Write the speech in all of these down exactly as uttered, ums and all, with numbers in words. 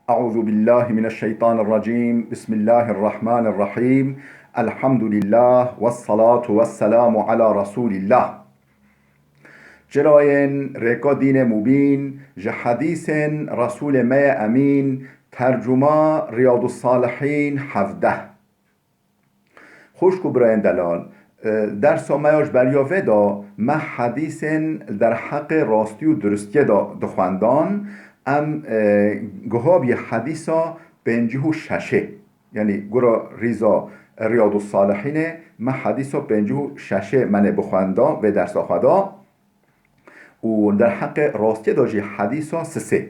أعوذ بالله من الشيطان الرجيم. بسم الله الرحمن الرحيم. الحمد لله والصلاة والسلام على رسول الله. Çirayên rêka dînê mubîn, ji hedîsên Resûlê me yê Emîn, tercuma Riyadussalihîn hevdeh. Xwişk û birayên delal, e, dersa me ya ji beriya vê de me hedîsên li derheqê rastî û duristiyê de dixwendan. Em, e, gihabî hedîsa pêncî û şeşê, yanî gura rîza Riyadussalihînê me hedîsa pêncî û şeşê menê bixwenda vê dersa xwe de. û derheqê rastiyê de jî hedîsa sisê.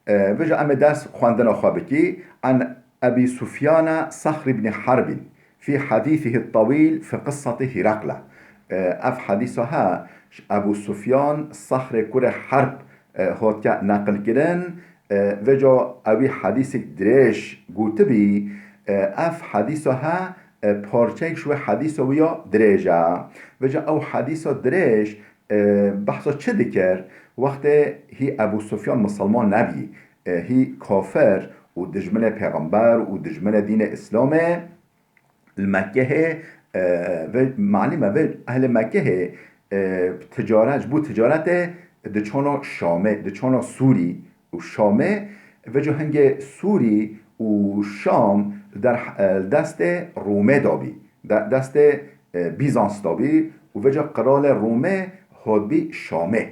E, vêca em ê ders xwendina xwe bikî. An Ebî Sufyana Saxr ibn Harbin fî hedîsihî tewîl fi qisseti Hîrakla. E, ev hedîsa he ji Ebû Sufyan Saxrê kurê Herb, e, hatiye neqilkirin. E, vêca ewî hedîsek dirêj gotibî. E, ev hedîsa he, e, parçeyek ji wê hedîsa wî ya dirêj e. Vêca ew hedîsa dirêj e, behsa çi dikir? Wextê hî Ebû Sufyan misilman nebî, e, hî kafir û dijminê pêxember û dijminê dînê Îslamê li Mekkehê, e, ve malî me ve ehlê Mekkehê, e, ticaret, ji bo ticaretê diçana Şamê, diçana Sûrî û Şamê, vêca hingê Sûrî û Şam li der, e, li destê Rûmê de bî. De-, destê, e, Bîzans de bî û vêca qiralê Rûmê hatibî Şamê.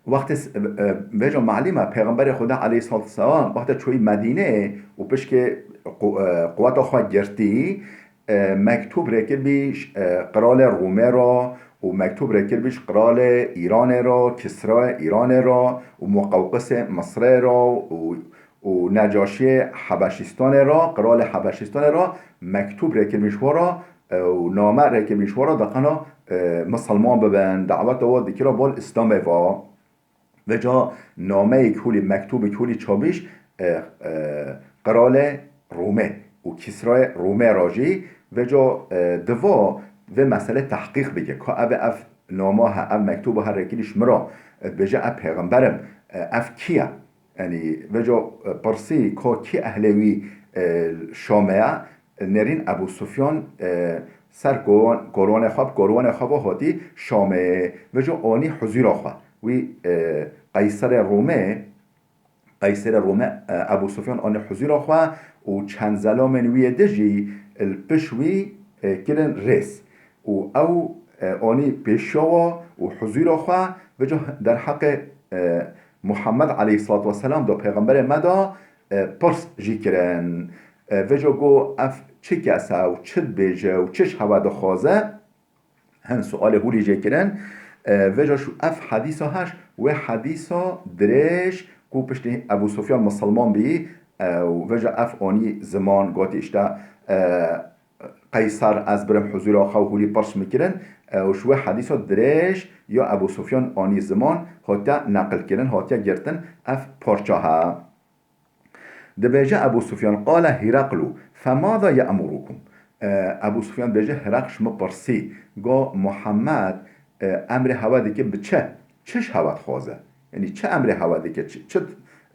Wextê s-, e, e, vêca malî me, Pêxemberê Xweda aleyhissalatu vesselam wextê çûyî Medînê û pişkê qu-, e, quweta xwe girtî, e, mektûb rêkiribî ji, e, qiralê Rûmê re û mektûb rêkiribî ji qiralê Îranê re, Kisrayê Îranê re û Muqewqisê Misrê re û û Necaşiyê Hebeşîstanê re, qiralê Hebeşîstanê re mektûb rêkiribî ji we re, e, û name rêkiribî ji we re, daqena, e, misilman bibin, daweta we dikira bal Îslamê ve. Vêca nameyek holî, mektûbek holî çabî ji, e, e, qiralê Rûmê û Kisrayê Rûmê re jî, vêca, e, diva vê meselê tehqîq bike. Ka ev, ev nama he, ev mektûba he rêkirî ji min re, e, dibêje, ev pêxember im, e, ev kî ye? Yanî vêca, e, pirsî ka kî ehlê wî, e, Şamê ye? Nêrîn Ebû Sufyan, e, ser kowan-, korwanê xwe, bi korwanê xwe ve hatî Şamê. Vêca anî huzûra xwe. Wî, e, Qeyserê Rûmê, Qeyserê Rûmê, e, Ebû Sufyan anî huzûra xwe û çend zelamên wî yê di jî li pişt wî, e, kirin rêz. Û ew, e, anî pêşiya we û huzûra xwe, vêca derheqê, e, Muhammed aleyhissalatu vesselam de, pêxemberê me de, e, pirs jî kirin. E, vêca got, ev çi kes e û çi dibêje û çi ji hewe dixwaze? Hin sualê holî jê kirin. E, vêca şu ev hedîsa he ji wê hedîsa dirêj ku piştî Ebû Sufyan misilman bî, e, û vêca ev anî ziman gotî, işte, e, Qeyser, ez birim huzûra xwe û holî pirs min kirin, e, û ji wê hedîsa dirêj ya Ebû Sufyan anî ziman hatiye neqilkirin, hatiye girtin, ev parça he. Dibêje Ebû Sufyan, qale Hîraklu, femaza ye'murukum? E, Ebû Sufyan dibêje, Hîrakl ji min pirsî, got, Muhammed, e, emrê hewe dike bi çi? Çi ji hewe dixwaze? Yanî çi emrê hewe dike, çi, çi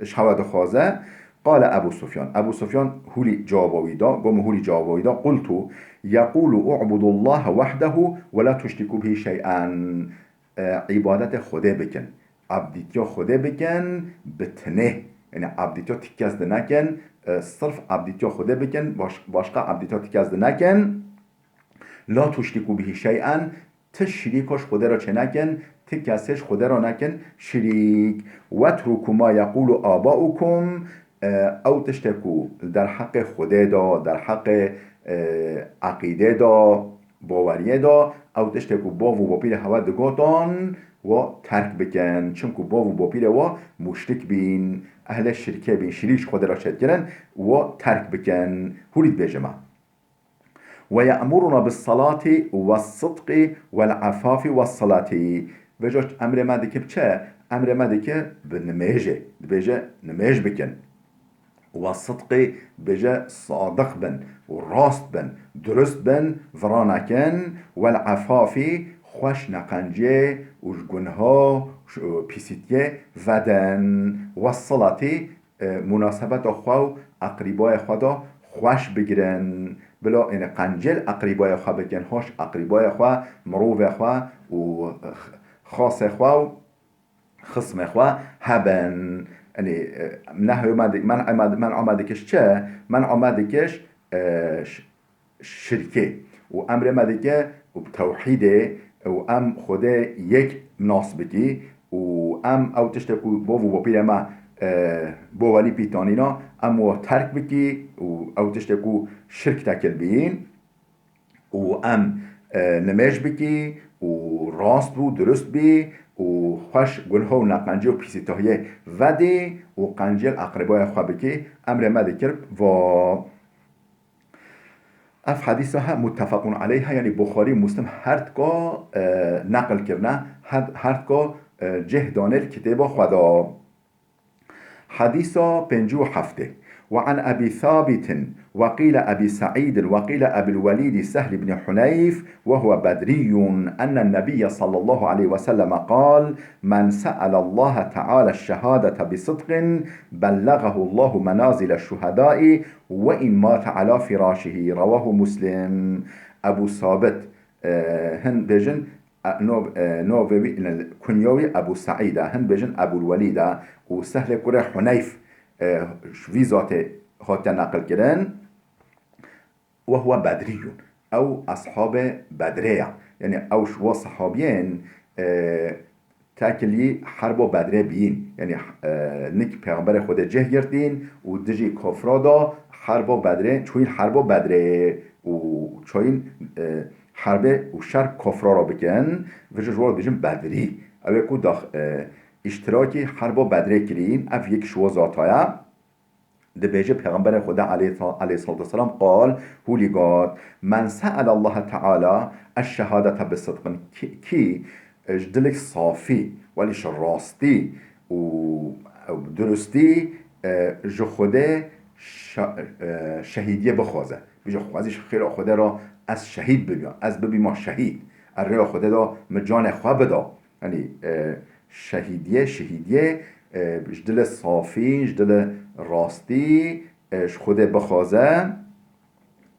ji hewe dixwaze? Qale Ebû Sufyan. Ebû Sufyan hûlî cewaba wî da, got, min hûlî cewaba wî da, qultu, yeqûlu u'budullahe wehdehu ve la tuşrikû bihî şey'en. E, îbadetê Xwedê bikin. Ebdîtiya Xwedê bikin bi tinê. Yanî ebdîtiya ti kes di nekin, e, sirf ebdîtiya Xwedê bikin, baş-, başqa ebdîtiya ti kes di nekin. La tuşrikû bihî şey'en, ti şirîka ji Xwedê re çênekin, ti kesê ji Xwedê re nekin şirîk. Wetrûkû ma yeqûlu abaukum, e, ew tiştê ku li derheqê Xwedê de, derheqê, e, eqîdê de, baweriyê de, ew tiştê ku bav û bapîrê hewe digotin, we terk bikin. Çimku bav û bapîrê we muşrik bîn, ehlê şirkê bîn, şirîk ji Xwedê re çêdikirin, we terk bikin. Hûlî dibêjime. Ve ye'muruna bis salati ve sidqi vel afafi ve salati. Vêca emrê me dike bi çi? Emrê me dike bi nimêjê. Dibêje nimêj bikin. Ve sidqi, dibêje sadiq bin û rast bin, durust bin, vira nekin. Vel afafi, xweş neqenciyê û ji gunha, ji pîsîtiyê vedin. Ve salati, e, munasebeta xwe û eqrîbayê xwe de xweş bigirin. Bila, yani, qencêl eqrîbayê xwe bikin, hoş eqrîbayê xwe, mirovê xwe û xasê xwe û xismê xwe hebin. Yani, e, nehyo me di-, men'ê me, men'a me dikiş çi? Men'a me dikiş, e, ş-, şirkê û emrê me dike û tewhîdê û em Xwedê yek nas bikî û em ew tiştê ku bav û bapîrê me, e, bo welî pîtanîna, em wa terk bikî û ew tiştê ku şirk tekil bîn û em, e, nimêj bikî û rast bû, dirust bî û xweş gunho û neqencî û pîsîtahiyê vedî û qencêl eqrîbayê xwe bikî, emrê me dikir va. Ev hedîsa he muttefequn aleyh e, yanî Buxarî û Muslim her tika, e, neqil kirine, her, her tika, e, cih danê li kitêba xwe de. Hedîsa pêncî û heftê. وعن أبي ثابت وقيل أبي سعيد وقيل أبي الوليد سهل بن حنيف وهو بدري أن النبي صلى الله عليه وسلم قال: من سأل الله تعالى الشهادة بصدق بلغه الله منازل الشهداء وإن مات على فراشه. رواه مسلم. Ebu Sabit, e, hin bêjin, e, nav-, e, navê wî, ne, kunya wî Ebu Seîd e, hin bêjin Ebul Welîd e û Sehlê kurê Huneyf, e, ji vî zatê hate neqil kirin. وهو بدري. Ew eshabê Bedrê ye. Yanî ew ji wa sehabiyên, e, tekilî herba Bedrê bîn. Yanî, e, nik Pêxemberê Xwedê cih girtîn û dijî kofra da herba Bedrê, çûyîn herba Bedrê û çûyîn, e, herbê û şer kofra ra bikin. Vê ji wa dibêjin Bedrî. Ew ê ku dax-, e, îştirakî herba Bedrê kirîn, ev yek ji wa zata ye. Dibêje Pêxemberê Xwedê aleyh-, aleyhissalatu vesselam qal hûlî got, "Men se'ele Allahe Teala eş-şehadete bi sidqin." Kî, kî, e, ji dilek safî, welî ji rastî û, û durustî, e, ji Xwedê şe-, e, şehîdiyê bixwaze. Bêje, "Xwezî ji xêra Xwedê re ez şehîd bibim, ez bibîma şehîd. Ez rêya Xwedê de min canê xwe bida." Yanî, e, şehîdiyê, şehîdiyê, e, ji dilê safî, ji dilê rastî, e, ji Xwedê bixwaze,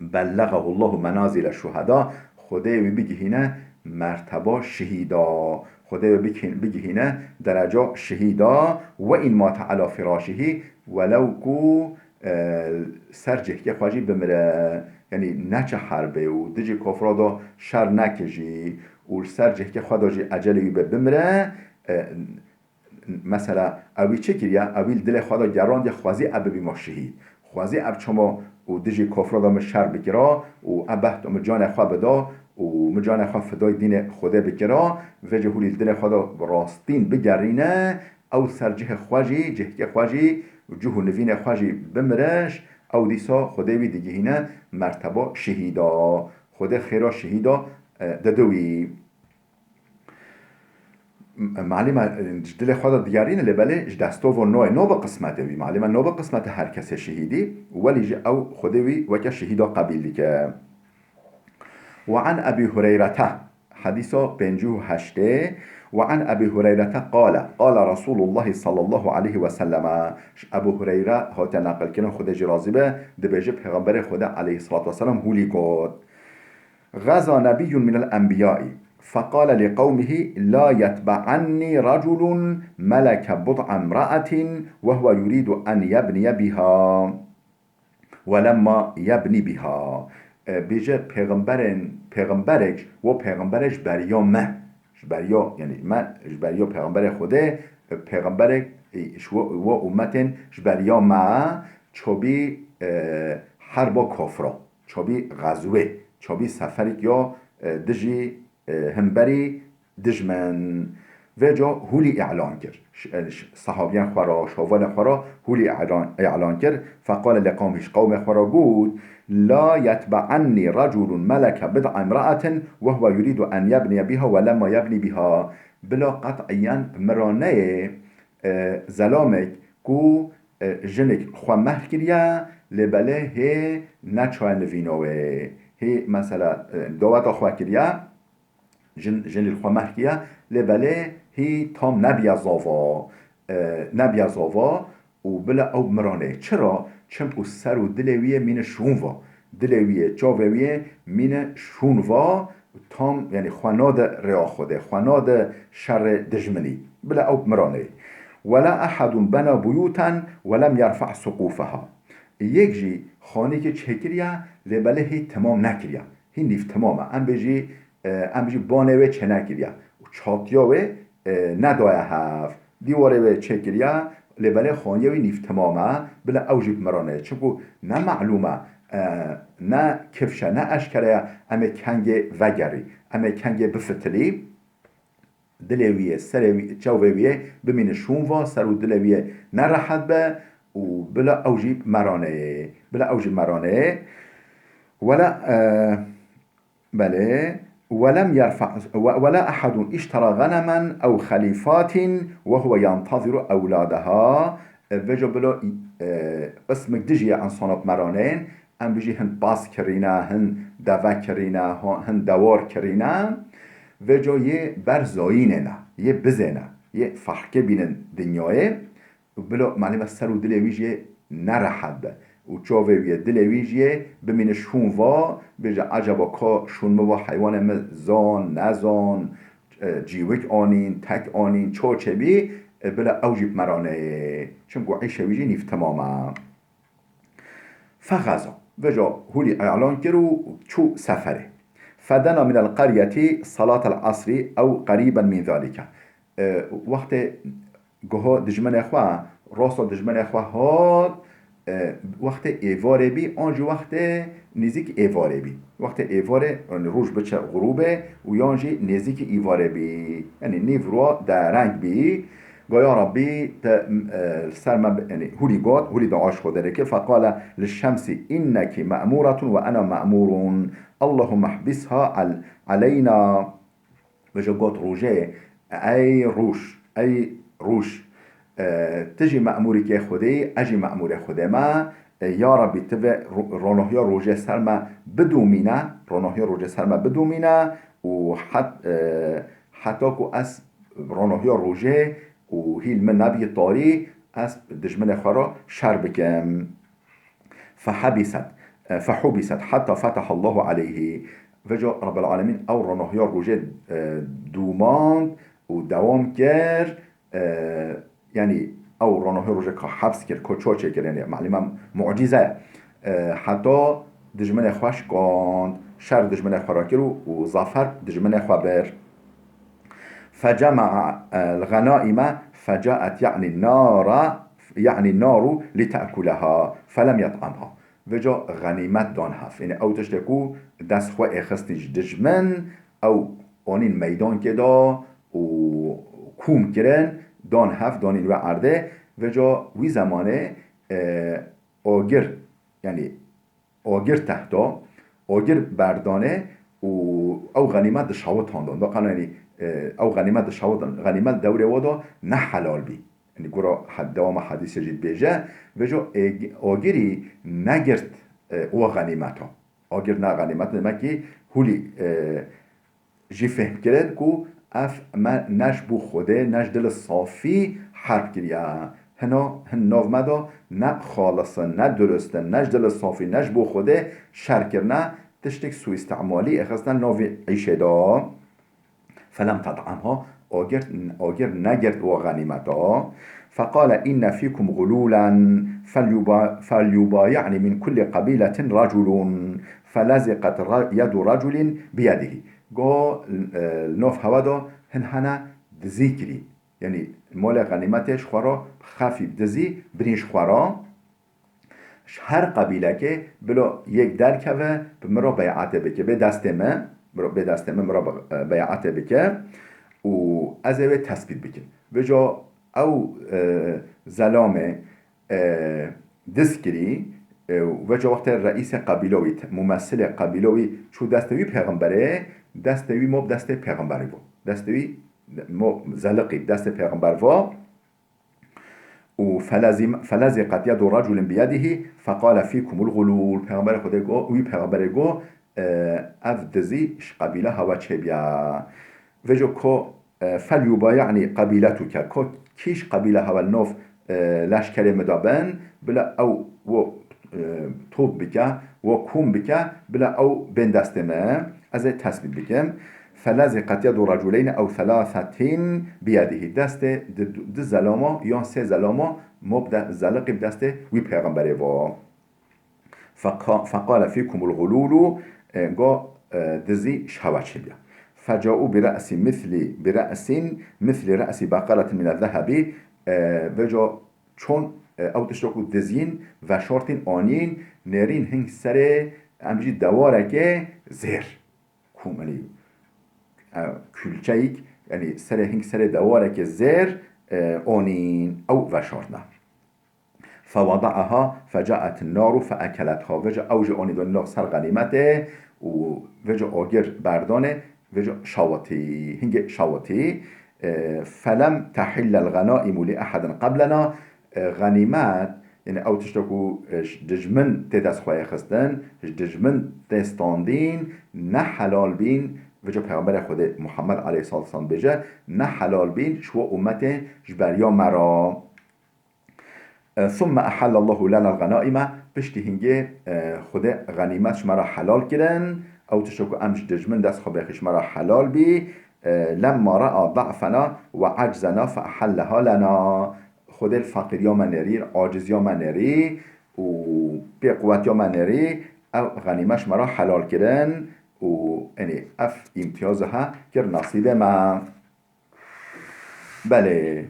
"Bellegahu Allahu menazile şuheda", Xwedê wî bigihîne merteba şehîda. Xwedê wî bigihîn-, bigihîne dereca şehîda. "Ve in mate ala firaşihi", welew ku, e, ser cihkê xwe jî bimire, yanî neçe herbê û dijî kofra de şer neke jî û li ser cihkê xwe de jî ecelê wî be bimire, e, mesela, ew wî çi kiriye? Ew wî li dilê xwe de gerandiye, xwezî ev bibîma şehîd. Xwezî ev çima û dijî kofra de min şer bikira û ev behto min canê xwe bida û min canê xwe fidayê dînê Xwedê bikira, vê jî hûlî li dilê xwe de rastîn bigerîne, ew ser cihê xwe jî, cihkê xwe jî, cih û nivînê xwe jî bimiriş, ew dîsa Xwedê wî digihîne merteba şehîda. Xwedê xêra şehîda, e, dide wî. M-, malî me, e, ji dilê xwe de digerîne, lê belê ji destova noyê, no bi qismetê wî. Malî me no bi qismetê her kesê şehîdî, welî jî ew Xwedê wî weke şehîda qebîl dike. Ve an Ebî Hureyrete, hedîsa pêncî û heştê, ve an Ebî Hureyrete qale, qale Resûlullahî sallallahu aleyhi ve selleme, ji Ebû Hureyre hate neqilkirin, Xwedê jî razî be, dibêje Pêxemberê Xwedê aleyhissalatu vesselam hûlî got, "Gaza nebiyyun minel enbiyai, fekale li qewmihi, la yetbe'anni reculun meleke bud'a imra'atin ve huve yuridu en yebniye biha." Welemma yebnî biha. E, bêje pêxemberên, pêxemberek, wo pêxemberek ji beriya me. Ji beriya, yanî me, ji beriya pêxemberê Xwedê, e, pêxemberek, e, ji wo, wo ummetên ji beriya me çabî, e, herba kofra, çabî xezwê, çabî seferek ya, e, dijî, e, hemberî dijmin. Vêca hûlî îlan kir. Ş-, e, ş-, sehabiyên xwe re, şavanê xwe re hûlî îlan, îlan kir. Feqale li qewmî, ji qewmê xwe re got, "La yetbe'enni reculun meleke bid'a imra'atin ve huve yuridu en yebniye biha ve lemma yebni biha." Bila qet'iyen min re neyê, e, zelamek ku, e, jinek xwe mehr kiriye, lê belê hê neçaye nivîna wê. Hê mesela, e, daweta xwe kiriye, jin, jinê li xwe mehr kiriye, lê belê hî tam nebiye zava, e, nebiye zava, û bila ew bi miranê. Çira? Çimku ser û dilê wî yê mîne şûn va. Dilê wî yê, çavê wî yê mîne şûn va, tam, yanî xwe nade rêya Xwedê, xwe nade şerê dijminî. Bila ew bi miranê. ولا أحد بنى بيوتا ولم يرفع سقوفها. Yek jî xanîkê çêkiriya, lê belê hî temam nekiriya. Hî nîv temam e. Em bêjî, e, em bêjî banê wê çênekiriya. Û çatiya wê, e, nedaye hev. Dîwarê wê çêkiriya, lê belê xaniyê wî nîv temam e. Bila ew jî bi miranê. Çimku ne melûm e, e, ne kifş e, ne eşkere ye, em ê kengê vegerî, em ê kengê bifitilî. Dilê wî yê, serê wî, çavê wî yê bimîne şûn va, ser û dilê wî yê nerehet be û bila ew jî meraneyê. Bila ew jî meraneyê. Wela, e, belê. ولم يرفع، و-، ولا أحد اشترى غنما أو خليفات وهو ينتظر أولادها. E, veco bilo, e, qismik dijî ye insana bi meraneyên, em bijî hin pas kirîne, hin deve kirîne, ho-, hin dewar kirîne. Veco yê ber zayînê ne, yê bizê ne, yê fehkê bînin dinyayê. Bilo malê me ser û dilê wî jî nerehet be. Û çavê wî yê, dilê wî jî yê bimîne şûn va, bêje, eceba ka şûn min va heywanê min zan, nezan, e, cîwik anîn, tek anîn, ço çêbî, e, bila ew jî bi meraneyê. Çimku îşê wî jî nîv temam e. فغزا. Veca hûlî îlan kir û çû seferê. فدنا من القرية صلاة العصر أو قريبا من ذلك. E, wextê goha dijminê xwe, rasta dijminê xwe hat, e, wextê êvarê bî, an jî wextê nêzîk êvarê bî. Wextê êvarê, yanî roj biçe xurûbê û yan jî nêzîkî îvarê bî. Yanî nîv rû dereng bî. Go ya Rabbî, te, e, li ser me bi-, yanî hûlî got, hûlî dua ji Xwedê re kir. فقال للشمس إنك مأمورة وأنا مأمور. اللهم احبسها عل-، علينا. Veca got rojê, ey roj, ey roj, e, tu jî me'mûrîkê Xwedê yî, ez jî me'mûrê Xwedê me. E, ya Rabbî, tu vê ro-, ronohiya rojê ser me bidomîne, ronohiya rojê ser me bidomîne û het-, e, heta ku ez ronohiya rojê û hîl min nebî tarî, ez dijminê xwe re şer bikim. فحبست، e, فحبست حتى فتح الله عليه. Veca Rabbil Alemîn ew ronohiya rojê, e, domand û dewam kir, e, yanî ew ronohiya rojê ka heps kir, ka ço çêkir, yanî malûm e mucîze ye. E, heta dijminê xwe şikand, şer dijminê xwe re kir û, û zafer dijminê xwe bir. فجمع الغنائم فجاءت يعني النار، يعني النار لتأكلها فلم يطعمها. Veca xenîmet dan hev. Yanî ew tiştê ku dest xwe êxistî ji dijmin, ew anîn meydankê de û kûm kirin, dan hev, danîn wê erdê. Veca wî zemanê, e, agir, yanî agir tehta, agir berdanê û ew xenîmet dişewitan dan. Da qana, yanî, e, ew xenîmet dişewitan. Xenîmet dewrê wa da ne helal bî. Yanî gura he-, dewama hedîsê jî dibêje, veca êg-, agirî negirt, e, wa xenîmeta. Agir ne xenîmet, demek ki hûlî, e, jî fehm kirin ku ev me ne ji bo Xwedê, ne ji dil safî herb kiriye. Hina hin nav me de ne xalis in, ne durust in, ne ji dil safî, ne ji bo Xwedê şer kirine, tiştek suîstemalî êxistine navê îşê de. فلم تطعمها، agir, agir negirt wa xenîmeta. فقال إن فيكم غلولا فليبا-، فليبايعني من كل قبيلة رجل. فلزقت ر-، يد رجل بيده. Go, e, li nav hewe de hin hene dizî kirî. Yanî malê xenîmetê ji xwe re bi xefî, bi dizî birîn ji xwe re. Ji her qebîlekê bila yek derkeve, bi min re beyatê bike. Bê destê min, bi re-, bê destê min, min re be-, e, beyatê bike û ez ê wê tesbît bikim. Veca ew, e, zelamê, e, diz kirî, e, û veca wextê reîsê qebîla wî, te-, mumessilê qebîla wî çû destê wî pêxemberê, destê wî ma bi destê pêxemberê bû. Destê wî mo-, zeliqî bi destê pêxember va. Û felezim-, feleziqet yedu raculin biyedihi feqale fîkumul gulûl. Pêxemberê Xwedê go-, wî pêxemberê go, e, ev dizî ji qebîla hewe çêbiya. Veco ko, e, felyubayi'ni qebîletuke. Ko kî ji qebîla hewe li nav, e, leşkerê min de bin, bila ew wo, e, top bike, wo kom bike, bila ew bên destê min, ez ê tesbît bikim. Feleziqet yedu reculeyni ew thelâthetîn biyedihî. Destê di, di zelama yan sê zelama mop de, zeliqî bi destê wî pêxemberê va. Feka-, fekale fîkumul gulûlû, e, go, e, dizî şewe çêbiya. Feca'û bi re'sî mislî, bi re'sîn mislî re'sî beqeretin mine zehebî, e, veca çon, e, ew tişta ku dizîn, veşartîn, anîn, nêrîn hing serê, em jî dewareke zêr. Ku, yanî, e, kulçeyik, yanî serê hing serê dewareke zêr, e, anîn ew veşartna. Fewadaeha fecaet naru feekeletha. Veca ew jî anî danî nav ser xenîmetê û veca agir berdanê, veca şawitî, hingê şawitî. E, felem tehillel ghenaimu li ehedin qeblena. E, xenîmet, yanî ew tişta ku, e, ji dijmin tê dest xwe yê xistin, ji dijmin tê standîn, ne helal bîn. Veca Pêxemberê Xwedê Muhammed aleyhissalatu vesselam bêje, ne helal bîn ji we ummetê ji beriya me re. E, ثم أحل الله لنا الغنائم, piştî hingê, e, Xwedê xenîmet ji me re helal kirin, ew tişta ku em ji dijmin dest xwe bêxî ji me re helal bî, e, لما رأى ضعفنا وعجزنا فأحلها لنا. Xwedê li feqîriya me nêrî, aciziya me nêrî û bêquwetiya me nêrî, ew xenîmet ji me re helal kirin û, yanî, ev îmtiyazê he kir nesîbê me. Belê,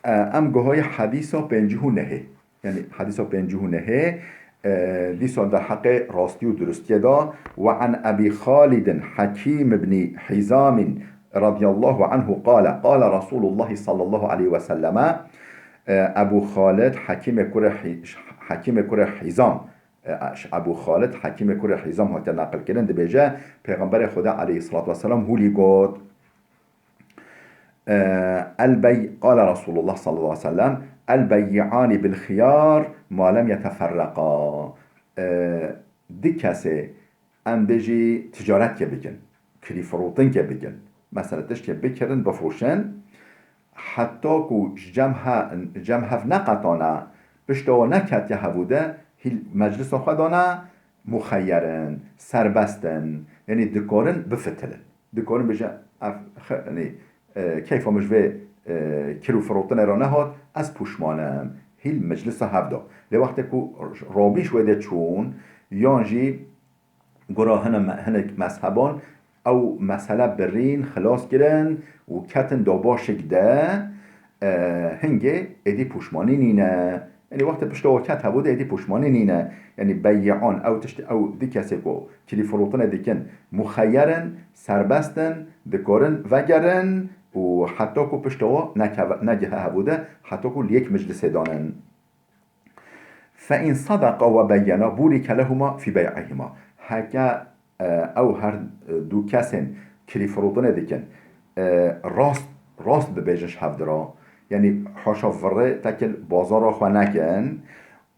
e, em guhayî hedîsa pêncî û nehê. Yanî hedîsa pêncî û nehê, e, dîsa derheqê rastî û durustiyê de, وعن أبي خالد حكيم بن حزام رضي الله عنه قال قال رسول الله صلى الله عليه وسلم, e, Ebû Xalid Hekîmê kurê Hî-, Hekîmê kurê Hîzam, e, Ebû Xalid Hekîmê kurê Hîzam hatiye neqilkirin, dibêje, Pêxemberê Xwedê aleyhissalatu vesselam hûlî got. E, el bey-, qale Resulullah sallallahu aleyhi ve sellem, "El beyyi'ani bil xiyar ma lem yeteferreqa." E, di kesê em bêjî ticaretkê bikin, kirîfirotinkê bikin. Mesela tiştê bikirin, bifroşin. Heta ku ji cem he-, cem hev neqetane, pişta we neketiye hevû de, hîl meclisa xwe dane, muxeyer in, serbest in, yanî dikarin bifitilin. Dikarin bêje, ev xi-, yanî, e, keyfa min ji vê, e, kir û firotinê re nehat, ez pûşman im. Hîl meclisa hev de. Lê wextê ku rabî ji wê de çûn, yan jî gora hine me-, hinek mezheban ew mesele birîn, xilas kirin û ketin dabaşik de, e, hingê êdî pûşmanî nîne. Yanî wextê pişta we ket hebû de êdî pûşmanî nîne. Yanî beyyi'an, ew tişt, ew di kesê ku kirîfirotinê dikin, muxeyer in, serbest in, dikarin vegerin û heta ku pişta we nekeve-, negihe hebû de, heta ku li yek meclisê danin. Fe in sadaqa ve beyyena burike lehuma fi bey'ihima. Heke, e, ew her, e, du kesên kirîfirotinê dikin, e, rast, rast bibêjin ji hevdira, yanî haşa virê tekil bazara xwe nekin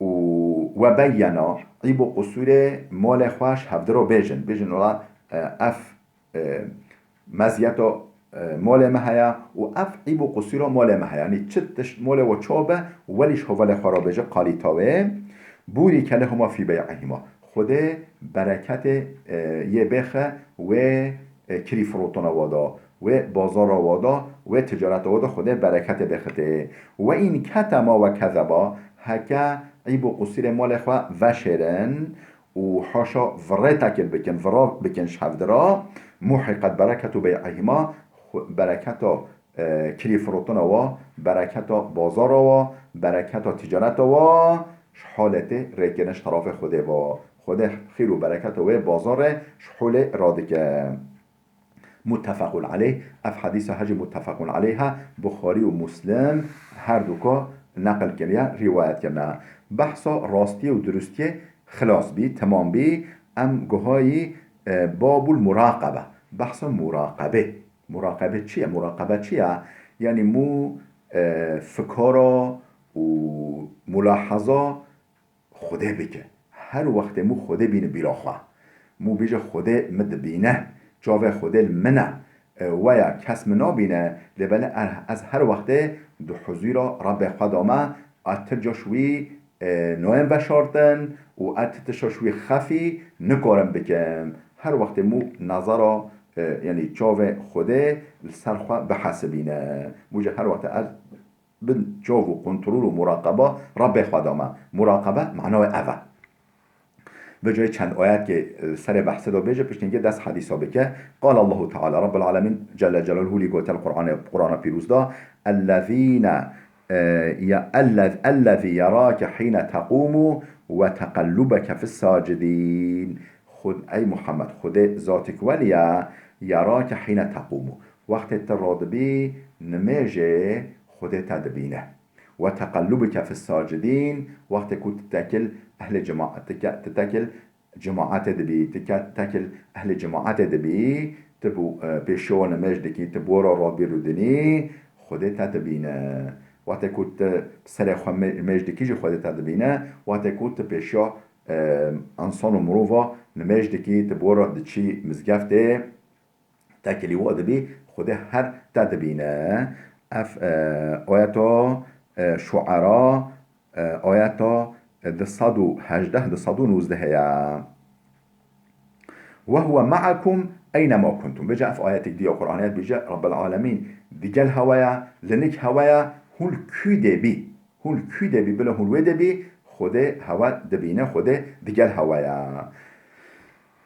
û ve beyyena îb û qusûrê malê xwe ji hevdira bêjin. Bêjin, wela, e, ev e, meziyeta, e, malê me heye û ev îb û qusûra malê me heye. Yanî çi tişt malê we çawa be, welî ji hevalê xwe re bêje qalîta wê. Burike lehuma fî bey'ihima. Xwedê bereketê, e, yê bêxe wê, e, kirîfirotina we de, wê bazara we de, wê ticareta we de Xwedê bereketê bêxitê. Ve in ketema ve kezeba, heke îb û qusûrê malê xwe veşêrin, û haşa virê tekil bikin, vira bikin ji hevdira, muhiqet bereketu bey'ihima, xwe-, bereketa, e, kirîfirotina wa, bereketa bazara wa, bereketa ticareta wa, ji halê tê rêkirin ji terafê Xwedê va. Xwedê xîr û bereketa wê bazarê ji holê radike. Muttefequn aleyh, ev hedîsa hejî muttefequn aleyh e, Buxarî û Muslim her duka neqil kiriye, rîwayet kirine. Behsa rastiyê û durustiyê xilas bî, temam bî, em guhayî, e, babul muraqebe, behsa muraqebê. Muraqebe çi ye? Muraqebe çi ye? Yanî mû, e, fikara û mulahaza Xwedê bike. Her wextê mû Xwedê bîne bîra xwe. Mû bêje, Xwedê min dibîne, çavê Xwedê li min e. E, weya kes min nabîne, lê belê er-, ez her wextê di huzûra Rebbê xwe de me, a ti caş wî, e, nayên veşartin û a ti tişa ji wî xefî nikarim bikim. Her wextê mû nazara, e, yanî çavê Xwedê li ser xwe bihesibîne. Bû jî her wextê ez bin çav û kontrol û muraqeba Rebbê xwe dame. Muraqebe manawê ev e. Vê cayê çend ayet ki, e, serê behsê de bêje, piştî hingê dest hedîsa bike. Qal Allahu Teala, Rabbul Alemin Celle Celaluhu lî gote li Qur'anê, Qur'ana Pîrûz de, "Ellezîne, e, ya, ellez-, ellezî yerake hîne teqûmu ve teqellubeke fis sacidîn." Xud-, ey Muhammed, Xwedê zatik welî ye, yerake hîne teqûmu. Wextê tu radibî nimêjê, Xwedê te dibîne. Ve teqellubike fis sacidîn, wextê ku tu tekil ehlê cema-, tu ke-, tu tekil cemaetê dibî, tu ke-, tekil ehlê cemaetê dibî, tu bi, e, pêşiya nimêj dikî, tu bi wara radibî rûdinî, Xwedê te dibîne. Wextê ku tu serê xwe me-, mêj dikî jî Xwedê te dibîne. Wextê ku tu pêşiya, e, însan û mirova nimêj dikî, tu bi wara diçî mizgeftê, tekilî wa dibî, Xwedê her te dibîne. Ev, e, ayeta, e, Şuera, e, ayeta, e, du sed û hejdeh, du sed û nûzdeh ye. "Ve huve ma'akum eynema kuntum." Vêca ev ayetek diya Qur'anê dibêje, Rabbel Alemîn digel hewe ye, li nik hewe ye, hûn li kû dê bî. Hûn li kû de bî, bila hûn wê de bî, Xwedê hewe dibîne, Xwedê digel hewe ye.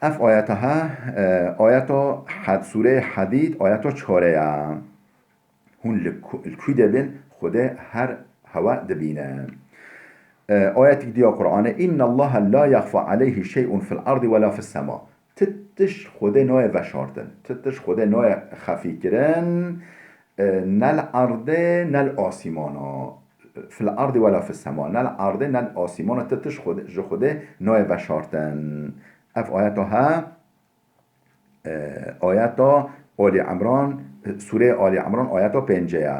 Ev ayeta he, e, ayeta Had-, Sûreyê Hadîd, ayeta çare ye. Hûn li ku-, li kû de bin, Xwedê her hewe dibîne. E, ayetik diya Qur'anê, "İnnallaha la yaxfa aleyhi şey'un fil ardi ve la fis sema." Ti tişt Xwedê nayê veşartin. Ti tişt Xwedê nayê xefî kirin. E, ne li erdê, ne li asîmana. Fil erdî wela fis sema. Ne li erdê, ne li asîmana ti tişt Xwedê, ji Xwedê nayê veşartin. Ev ayeta he, e, ayeta Ali Imran, Sûreyê Ali Imran, ayeta pêncê ye.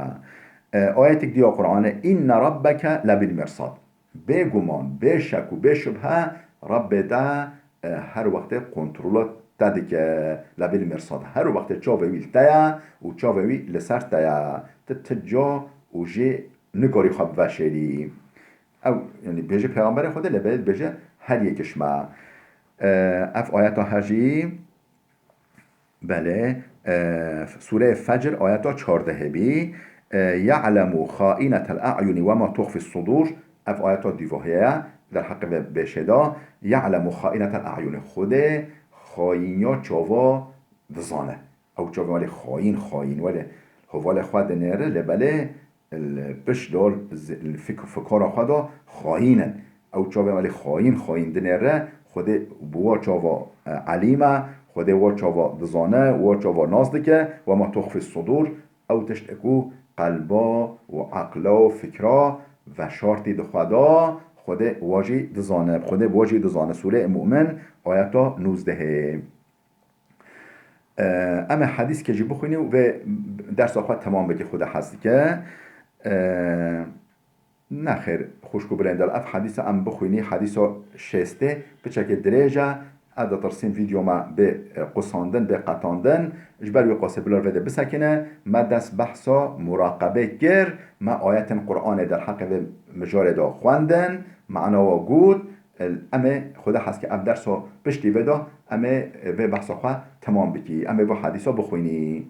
E, ayetik diya Qur'anê, "Inne rabbeke lebil mirsad." Bêguman, bê şek û bê şubhe Rabbê te, e, her wextê kontrola te dike, lebil mirsad. Her wextê çavê wî li te ye û çavê wî li ser te ye. Tu ti ca û jê nikarî xwe biveşêrî. Ew, yanî bêje Pêxemberê Xwedê, lê belê dibêje her yek ji me. E, ev ayeta he jî, belê, e, Sûreyê Fecr, ayeta çardehê bî. E, "Ya'lemu xainetel a'yuni ve ma tuxfis sudur." Ev ayeta dîvahiyê ye, derheqê vê bêşê de. "Ya'lemu xainetel a'yuni." Xwedê xayîniya çava dizane. Ew çavê welê xayîn, xayîn, welê hevalê xwe dinêre, lê belê li pişt dor zi-, li fik-, fikara xwe de xayîn in. Ew çavê welê xayîn, xayîn dinêre, Xwedê bi wa çava, e, elîm e, Xwedê wa çava dizane, wa çava nas dike, "Ve ma tuxfis sudur", ew tiştê ku qelba û eqla û fikra veşartî di xwe de, Xwedê wa jî dizane, Xwedê bi wa jî dizane. Sûreyê Mu'min, ayeta nûzdehê. E, em ê hedîskê jî bixwînî û vê dersa xwe temam bikî, Xuda hez dike. E, nexêr, xwişk û birêndar, ev hedîsa em bixwînî, hedîsa şêstê, piçekê dirêj e. Ez ditirsîm vîdeo me bê, e, qusandin, bê qetandin. Ji ber wî qasê bila vê de bisekine. Me dest behsa muraqebê kir. Me ayetên Qur'anê derheqê vê mijarê de xwendin. Mana wa got. Em ê Xuda hez ke ev dersa piştî vê de em ê vê behsa xwe temam bikî. Em ê vê hedîsa bixwînî.